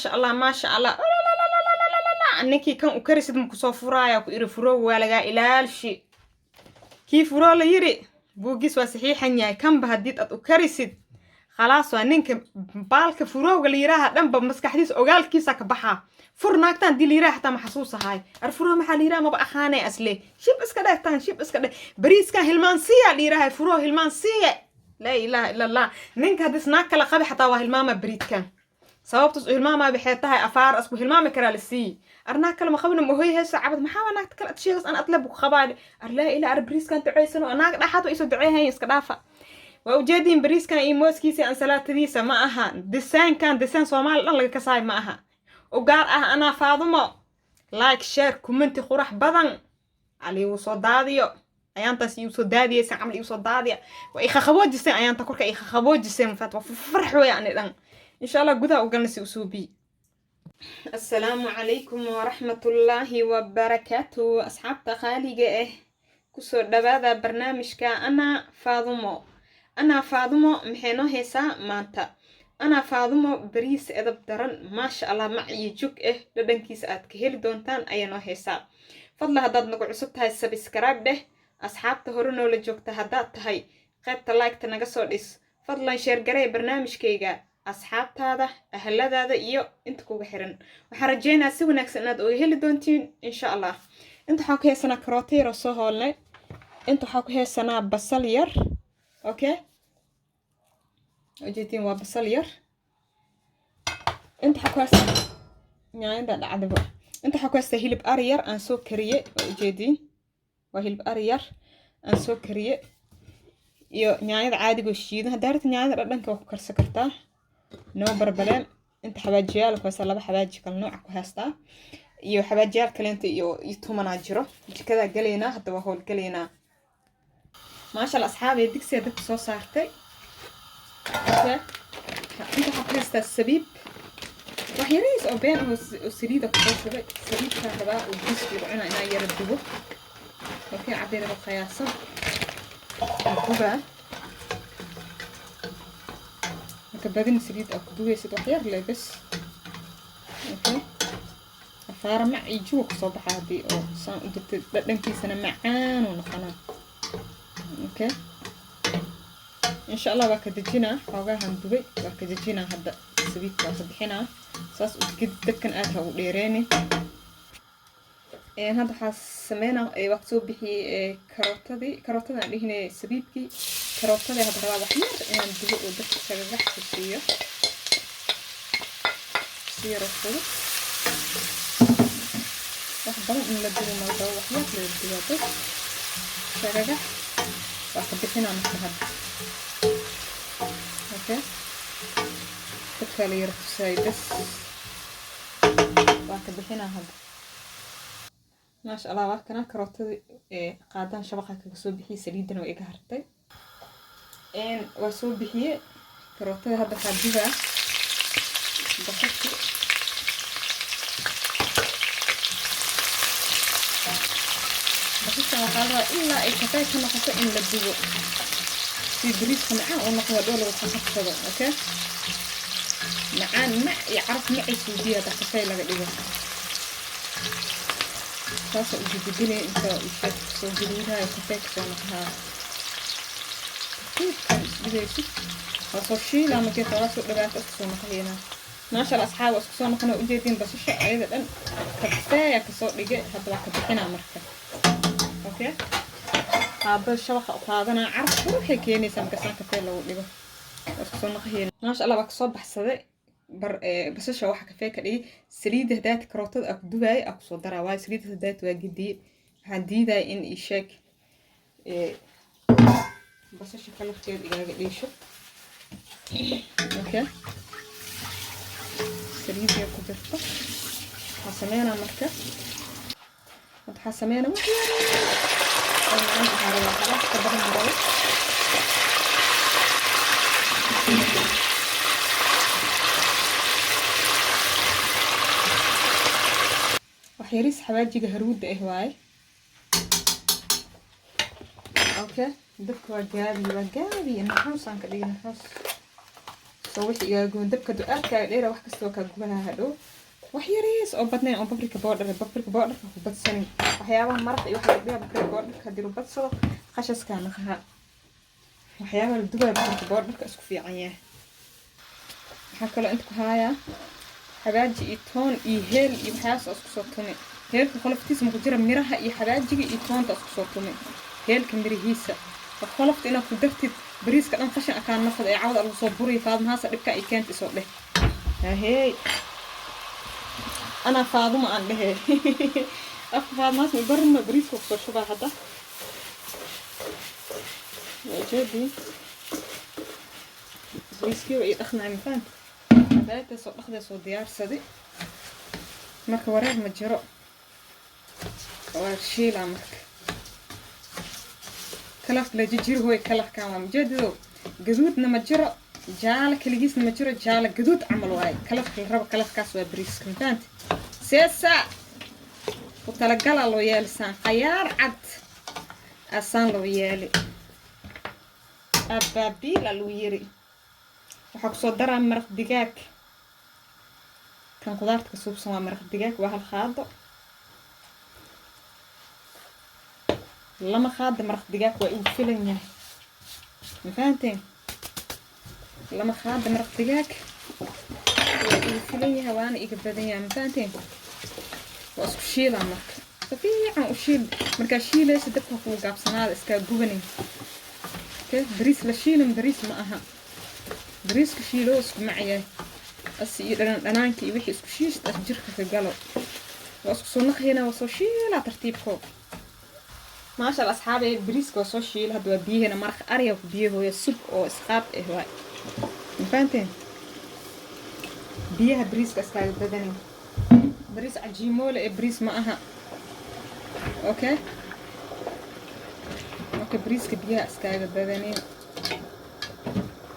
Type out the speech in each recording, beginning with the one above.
Maasha Allah, maasha Allah. Ninkii kan u karisid ma kusoo furaaya ku iri? Furo waa lagaa ilaalshi. Kii furoo la yiri buuggiis waa saxiixan yahay. Kanba haddii aad u karisid, khalaas, waa ninka baalka furowga la yiraaha dhanba maskaxdiisa ogaalkiisa ka baxaa. Fur naagtaan hadii la yiraha xataa ma xasuusahay. Ar furo maxaa la yiraha? Maba aqaanay. Asle shib iska dheh, tan shib iska dheh. Bariiskan hilmaansiya la yiraha, furo hilmaansiya. Laa ilaaha ila Allah. Ninka haddis naag kala qabi xataa waa hilmaama bariidkan. Sababtaas u hilmaamaa waxay tahay afaar asku hilmaami karaa la siiyi. Ar naag kale ma qabina, ma hoy heesa cabad. Maxaa naagta kale ad sheegas an adle bu qabaa? Ar laa ilaa, ar bariiskan duceysano, naag dhaxaad waa isoo duceehayn. Iska dhaafa. Waa ujeediin bariiskan iyo mooskiisa, ansalaatadiisa. Ma aha desaankan desaan Soomaali dhan laga kasaay, ma aha u gaar ah anaa Faadumo. Like, share, comment qurax badan ali uu soo daadiyo. Ayaantaas iu soo daadiyeysan camal iu soo daadiya, waa ikhakhaboojiseen. Ayaanta korka ikhakhaboojiseen faat, waa farx wey ani dhan. Insha Allah gudaha u galna si usoo biyi. Assalaamu calaykum waraxmatullaahi wabarakaatu. Asxaabta qaaliga ah, kusoo dhawaada barnaamijka Anaa Faadumo. Anaa Faadumo maxay noo haysaa maanta? Anaa Faadumo bariis edab daran, maasha Allah, mac iyo jug ah, dhadhankiisa aad ka heli doontaan ayaa noo haysaa. Fadla haddaad nagu cusub tahay, subscribe dheh. Asxaabta hore noola joogta haddaad tahay, qaybta like-ta naga soo dhis. Fadlan share garee barnaamijkayga asxaabtaada, ahaladaada iyo inta kuga xiran. Waxaan rajeynayaa si wanaagsan inaad oga heli doontiin, insha Allah. Inta waxaan ku haysanaa karooto yar oo soo hoolnay. Inta waxaan ku haysanaa basal yar. Okay, ujeedin, waa basal yar. Inta waxaa ku haystaa nyaanyada dhacdaba. Inta waxaa ku haystaa hilib ari yar aan soo kariyey. Waa ujeediin, waa hilib ari yar aan soo kariye iyo nyaanyada caadigoo shiidan. Haddaa rabta, nyaanyada dhadhanka waa ku karsan kartaa, no problem. Inta xawaajiyaal ku haystaa, laba xawaaji kala nooca ku haystaa iyo xawaajiyaal kaleenta iyo tumanaa jiro. Jikadaa galaynaa hadda, waa howlgalaynaa. Maasha Allah, asxaabay, digsiga dabka soo saartay. Okay, inta waxaa ku haystaa sabiib, wax yariis oo been oo saliida kusoo shubay. Sabiibkaa rabaa oo bariiska lagu cunaa inaa yara dubo. Okay, cabir yaro qiyaasan dubaa. Marka badin saliid aa ku dubaysid, wax yar le bes. Okay, afaara mac iyo juwa kusoo baxa haddii oo saan u dubtay, dhadhankiisana macaanuu noqonaa. Okay, insha Allah waa ka dejinaa. Xoogahan dubay waa ka dejinaa hadda. Sabiibka waa ka bixinaa. Saas u gedi, dabkan aad ha u dheereyni. Hadda waxaa sameynaa, waa kasoo bixiyey karootadii, karootada aan dhihinay, sabiibkii, karootadii. Hadda rabaa wax yar inaan dubo oo dabka shagagax ku siiyo, si yaro fudud. Wax badan in la dubo ma rabo, wax yar la dubaa bas, shagagax. Waa ka bixinaa marka hadda. Okay, dabkaa la yara tusaay bas, waa ka bixinaa hadda. Maasha Allah, waa kana karootadii. Qaadaan shabaqa kaga soo bixiyey, saliidana waa iga hartay, waa soo bixiye karootada. Hadda waxaa dubaa basashii. Basasha waxaa rabaa ilaa ay kafee ka noqoto in la dubo, si bariiska macaan uu noqdo, dhow lagu qabsado. Okay, macaan mac iyo caraf macay suubiya hadda kafee laga dhigo. Saasa u gudgudinaya inta isheeg soo gaduudayo, kafee kasoo noqdaa. Tartiibkaan isdhigaysid, waa soo shiilaa. Markay xoogaa soo dhawaato, isku soo noqohaynaa. Maasha Allah, asxaab, waa isku soo noqona. Ujeediin, basasha ayada dhan kafeeya kasoo dhigay. Hadda waa ka bixinaa marka. Okay, qaadada shabaqa u qaadanaa. Caraf waxay keenaysaa markaasaan kafee lagu dhigo. Waa isku soo noqohayna. Maasha Allah, waa kasoo baxsaday bar basasha. Waxa kafee ka dhigay saliidda hadaati karootada aa ku dubaayay aa kusoo daraa, waayo saliidda hadaati waa gediyey. Waxaan diidaya in ii sheeg basasha kalarkeeda igaaga dhiisho. Okay, saliidda ku jirto waxaa sameynaa marka hadda, waxaa sameynaa wax yar oo macaan waxaa rabaa, xalaas ka badan rabo. Wax yariis xawaajiga haruuda ah waaye. Okay, dabka waa gaabi, waa gaabi, naxoos aan ka dhigay, naxoos. Soo wixii igaga guban dabka du-aalkaaga dheera, wax kastoo kaa gubanaa hadhow. Wax yariis oo badnayn oo paprika powder, paprika powderka ku badsanin. Waxyaabaha maraqa iyo waxa la dhigaa paprika powderka haddii lu badsado, qashaskaa naqaha. Waxyaabaha la dubaya paprika powderka isku fiican yahay. Waxaa kaloo inta ku haayaa xabaaji iyo toon iyo heel iyo waxyaabas oo isku soo tumi. Heelka qoloftiisa maku jira, miraha iyo xabaajiga iyo toonta isku soo tumi. Heelka mirihiisa qolofta inaad ku dartid, bariiska dhan qashin akaa noqda ee cawda lagu soo buriyo. Faadmahaasa dhibka ay keenta isoo dheh. Hahey, anaa Faaduma aan dhehe, afka Faadmahaas ma barino. Bariiska kusoo shubaa hadda, waa jeedii bariiskii waa ii dhaqnaay, mafahanta? Hadaayta soo dhaqday, soo diyaarsadi. Marka wareer ma jiro, waa shiilaa. Marka colorka la jijiri hooy, colorkan waa majeedido, gaduudna ma jiro, jaalo keligiisna ma jiro, jaalo gaduud camal waaye. Colorka la rabo colorkaas waa bariiska, mafahanta? Seesa ku talagalaa loo yeelisaan khayaar cad asaan loo yeeli, abaabiila lagu yiri. Waxaa kusoo daraa maraq digaag, kan qudaarta ka suubsan waa maraq digaag. Waa 1 qaado, 2 qaado maraq digaag waa igu filan yahay, ma fahanteen? 2 qaado maraq digaag waa igu filan yahay, waana iga badan yahay, ma fahanteen? Waa isku shiilaa. Marka si fiican u shiil. Markaa shiilaysa dabka kuu gaabsanaada, iskaa gubanin. Okay, bariis la shiilin bariis ma aha. Bariiska shiiloo isku macyahay asi iyo dhanan dhanaanka iyo wixii isku shiishta as jirka ka galo. Waa isku soo naqaynaa, waa soo shiilaa tartiibkoo. Maasha Allah asxaabe, bariiska waa soo shiila hadda. Waa biyaheena, maraq ariga ku biyahooya, sub oo isqaab ah waay, ma fahanteen? Biyaha bariiska iskaaga badanin. Bariis cajiimoole ee bariis ma aha. Okay, marka bariiska biyaha iskaaga badanin.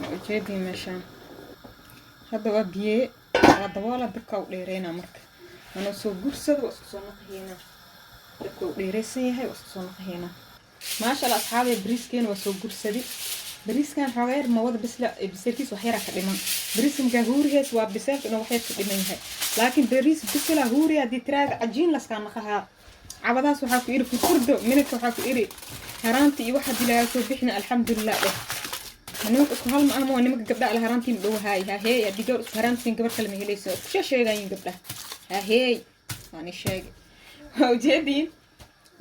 Ma ujeediin meeshaan? Hadda waa biyee, waa daboola, dabka u dheereynaa. Marka anoo soo gursada waa isku soo naqahaynaa. Dabka u dheereysan yahay, waa isku soo naqahaynaa. Maasha Allah asxaabe, bariiskeena waa soo gursadi. Bariiskan xoogaa yar ma wada bisla, biseelkiis wax yaraa ka dhiman. Bariiska markaa huurihees waa biseelka inuu wax yar ka dhiman yahay, laakiin bariis bisila huuri haddii tiraada, cajiin laskaa naqahaa. Cabadaas waxaa ku iri furfurdo minidka, waxaa ku iri haraanti iyo waxa lagaa soo bixina. Alxamdulilah dheh. Nimanka isku hal ma aha, nimanka gabdhaha la haraantiin dhowahaay. Haheey, haddii gabar isku haraantiin, gabar kale ma helayso. Isku sheegayin gabdhaha. Haheey, waan i sheegay, waa ujeediin.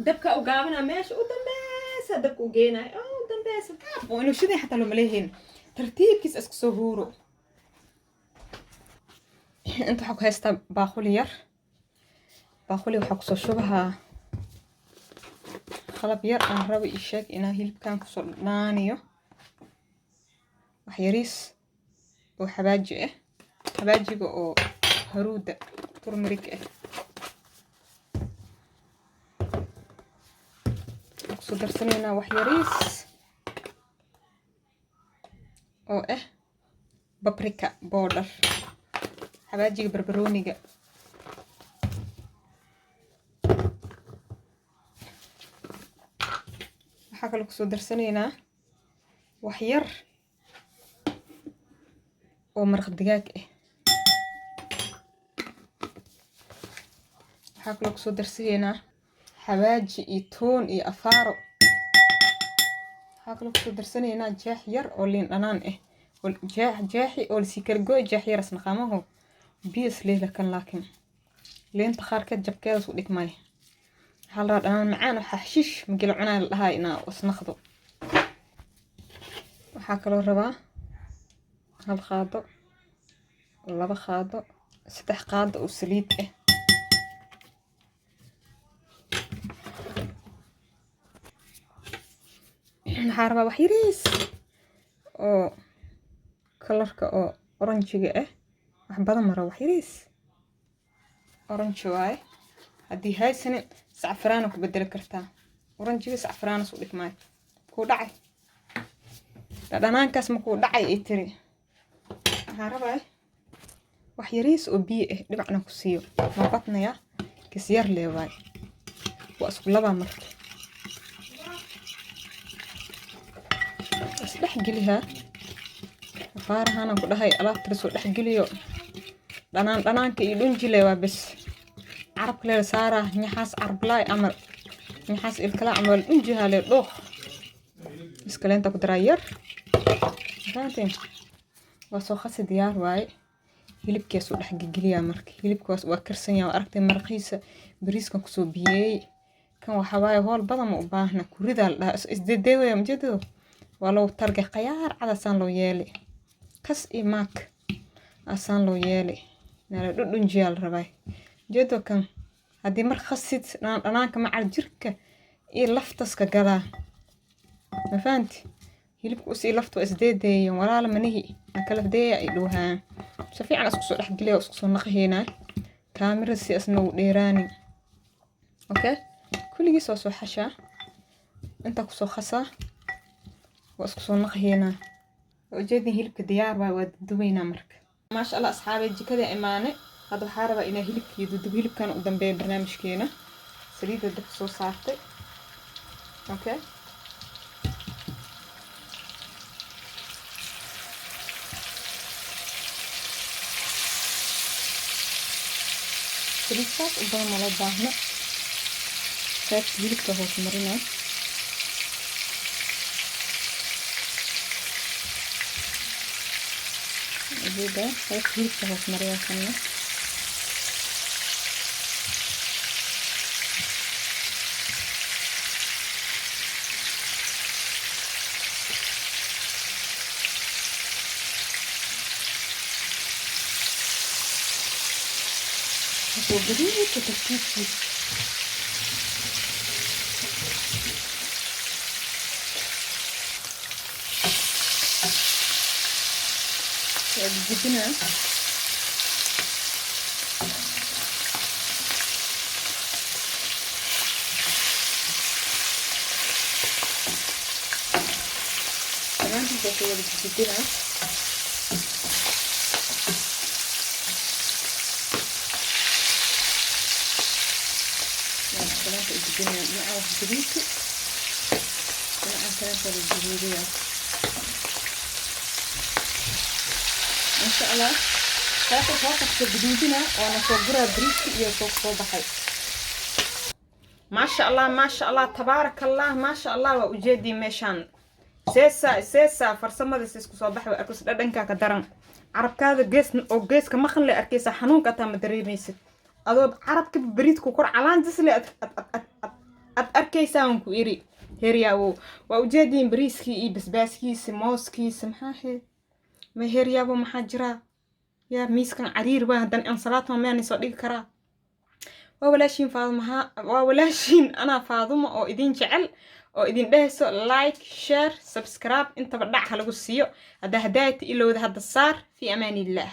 Dabka u gaabana, meesha u dambeysa dabka u geenayo oo u dambeysa gaab oo inuu shiday xataa looma leeyahin. Tartiibkiisa isku soo huuro. Inta waxaa ku haystaa baaquli yar. Baaquli waxaa kusoo shubahaa qalab yar aan rabo ii sheeg inaa hilibkan kusoo dhaaniyo. Wax yariis oo xabaaji ah, xabaajiga oo haruuda turmeric ah kusoo darsanaynaa. Wax yariis oo ah paprika powder, xabaajiga barbarooniga. Waxaa kaloo kusoo darsanaynaa wax yar oo maraq digaag ah. Waxaa kaloo kusoo darsanaynaa xawaaji iyo toon iyo afaaro. Waxaa kaloo kusoo darsanaynaa jeex yar oo liin dhanaan ah, jeex jeexi oo lasii kala gooy, jeex yaras naqaamaho biyas leela kan, laakiin liinta qaarkeed jabkeeda su dhigmay. Waxaa la rabaa dhanaan macaan oo xashiish magala cunaa la dhahaa inaa wasnaqdo. Waxaa kaloo rabaa 1 qaado, 2 qaado, 3 qaado oo saliid ah. Waxaa rabaa wax yariis oo colorka oo oranjiga ah, wax badan ma rabo, wax yariis orange waaye. Haddii haysanin, sacfaraana ku bedeli kartaa. Oranjiga sacfaraana su dhigmaayo. Kuu dhacay dhadhanaankaas, ma kuu dhacay ay tiri. Waxaan rabaa wax yariis oo biyo ah dhibacna ku siiyo, ma badnaya, kis yar lee waay. Waa isku labaa. Marka isdhex gelihaa Afaarahanan ku dhahay alaabta lasoo dhexgeliyo, dhanaan dhanaanka iyo dhunjile waa bes. Carabka leela saaraa, nyaxaas carablaay camal, nyaxaas ilkala camal, dhunjihaa lee dhuuq. Iskaleenta ku daraa yar, fahanteen? Waa soo khasi, diyaar waaye. Hilibkiyaa soo dhexgeliyaa. Marka hilibkaas waa karsan yahay, waa aragtay maraqiisa, bariiskan kusoo biyeeyey. Kan waxaa waaye howl badan ma u baahna, kuridaa la dhahaa, isdedeewaya majeedado. Waa loogu talgay qayaar cad, asaan loo yeeli, kas iyo maak asaan loo yeeli, nala dhudhunjiyaa la rabaa. Jeedo kan haddii mar khasid, dhanaan dhanaanka macal jirka iyo laftaska galaa, ma fahanti? Hilibka usii lafta waa isdeedeeyan walaala, manihi aan kala deeya ay dhowhaan. Si fiican isku soo dhexgeliya, isku soo naqaheynaa, kaamirada si asna u dheeraanin. Okay, kulligiis waa soo xashaa, intaa kusoo khasaa, waa isku soo naqaheynaa. Waa ujeedin, hilibka diyaar waay, waa duduweynaa marka. Maasha Allah asxaabay, jikada imaane. Hadda waxaa rabaa inaa hilibkii dudubo, hilibkan u dambeeya barnaamijkeena. Saliidda dabka soo saartay. Okay, saliid saas u badan ma loo baahno. Qaybta hilibka hoos marinaa. Ujeedaa, qaybta hilibka hoos mariyaa kana. Soo gaduudka tartiibkiisa. Waa gudbinaa. Dhammaantiis waa soo wada gudbinaa. Kaleenta u gudbinaya dhinaca wax gaduudka, dhinacan kaleenta la gaduudaya, insha Allah. Qaybta soo kasta gaduudina waana soo guraa, bariiska iyo soo baxay. Maasha Allah, maasha Allah, tabaaraka Allah, maasha Allah. Waa ujeedii meeshaan seesa seesa farsamadaas isku soo baxay. Waa arkaysa, dhadhankaa ka daran. Carabkaada gees oo geeska maqan le arkaysa, xanuunka ataa ma dareemaysid, adoo carabka bariidku kor calaantisle ad arkaysaan ku iri heryaawo. Waa ujeediin bariiskii iyo basbaaskiisa, mooskiisa, maxaa he ma heryaabo, maxaa jira yaa miiskan cariir waa. Haddan ansalaatma miyaan soo dhigi karaa? Waa walaashiin Faadumaha, waa walaashiin anaa Faadumo oo idin jecel oo idin dhehayso like, share, subscribe, intaba dhac ha lagu siiyo. Hadda hadaayta ilowda hadda saar. Fi amaan illah.